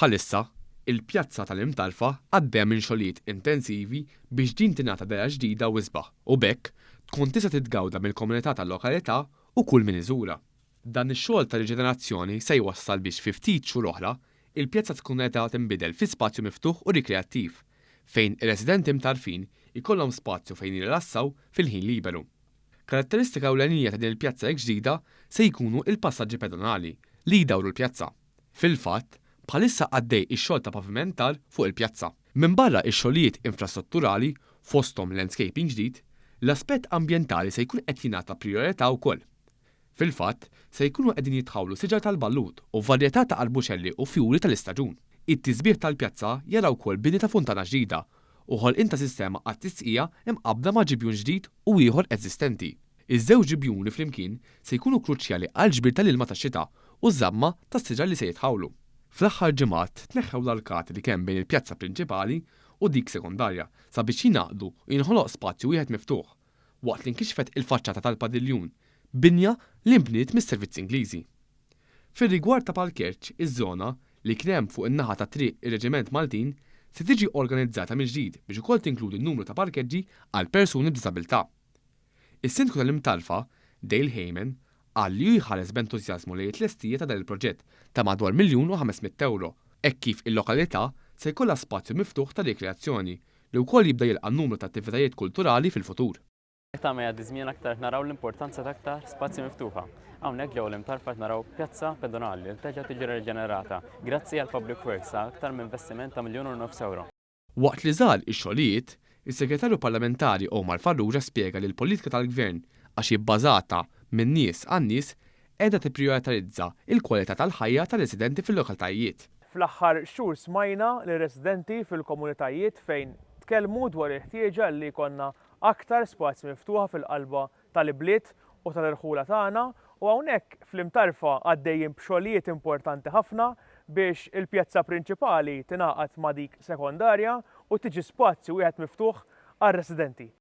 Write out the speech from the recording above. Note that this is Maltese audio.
Bħalissa, il-pjazza tal-Imtarfa għaddejja minn xogħlijiet intensivi biex din tingħata dehra ġdida u isbaħ u b'hekk tkun tista' titgawda mill-komunità tal-lokalità u kull min iżurha. Dan ix-xogħol ta' riġenerazzjoni se jwassal biex fi ftit xhur oħra, il-pjazza tkun qiegħda tinbidel fi spazju miftuħ u rikreattiv, fejn ir-residenti Mtarfin ikollhom spazju fejn jirrilassaw fil-ħin liberu. Karatteristika ewlenija ta' din il-pjazza hekk ġdida se jkunu il-passaġġi pedonali li jdawru l-pjazza. Fil-fatt, bħalissa għaddej ix-xogħol ta' pavimentar fuq il-pjazza. Minbarra x-xogħlijiet infrastrutturali, fosthom landscaping ġdid, l-aspett ambjentali se jkun qed jingħata prijorità wkoll. Fil-fatt, se jkunu qegħdin jitħawlu siġar tal-ballut u varjetà ta' arbuxelli u fjuri tal-istaġun. It-tisbiħ tal-pjazza jara wkoll bini ta' funtana ġdida u ħolqien ta' sistema għat-tisqija mqabbda ma' ġibjun ġdid u ieħor eżistenti. Iż-żewġ ġibjuni flimkien se jkunu kruċjali għall-ġbir tal-ilma tax-xita u ż-żamma tas-siġar li se jitħawlu. Fl-aħħar ġimgħat tneħħew l-arkati li kemm bejn il-pjazza prinċipali u dik sekondarja sabiex jingħaqdu u jinħoloq spazju wieħed miftuħ, waqt li nkixfet il-faċċata tal-padiljun, binja li nbniet mis-servizzi Ingliżi. Fir-rigward ta' parkeġġ, iż-żona, li kien hemm fuq in-naħa ta' Triq ir-Reġiment Maltin, se tiġi organizzata mill-ġdid biex ukoll tinkludi numru ta' parkeġġi għal persuni b'diżabilità. Is-Sindku tal-Imtarfa, Dale Hayman, qal li hu jħares b'entużjażmu lejn it-tlestija ta' dan il-proġett ta' madwar 1,5 miljun ewro, hekk kif il-lokalità se jkollha spazju miftuħ ta' rikreazzjoni li wkoll jibda jilqa' numru ta' attivitajiet kulturali fil-futur. Aktar ma jgħaddi żmien, aktar naraw l-importanza ta' aktar spazji miftuħa. Hawnhekk ġewwa l-Imtarfa naraw pjazza pedonali li terġa' tiġi riġenerata grazzi għal Public Works ta' aktar minn investiment ta' 1.5 miljun ewro. Waqt li żar ix-xogħlijiet, is-Segretarju Parlamentari Omar Farrugia spjega li l-politika tal-Gvern, għax hi bbażata min-nies għan-nies, qiegħda tipprioritarizza il-kwalità tal-ħajja tar-residenti fil-lokalitajiet. Fl-aħħar xhur smajna lir-residenti fil-komunitajiet fejn tkellmu dwar il-ħtieġa li jkollna aktar spazji miftuħa fil-qalba tal-ibliet u tal-irħula tagħna, u hawnhekk fl-Imtarfa għaddejjin b'xogħlijiet importanti ħafna biex il-pjazza prinċipali tingħaqad ma' dik sekondarja u tiġi spazju wieħed miftuħ għar-residenti.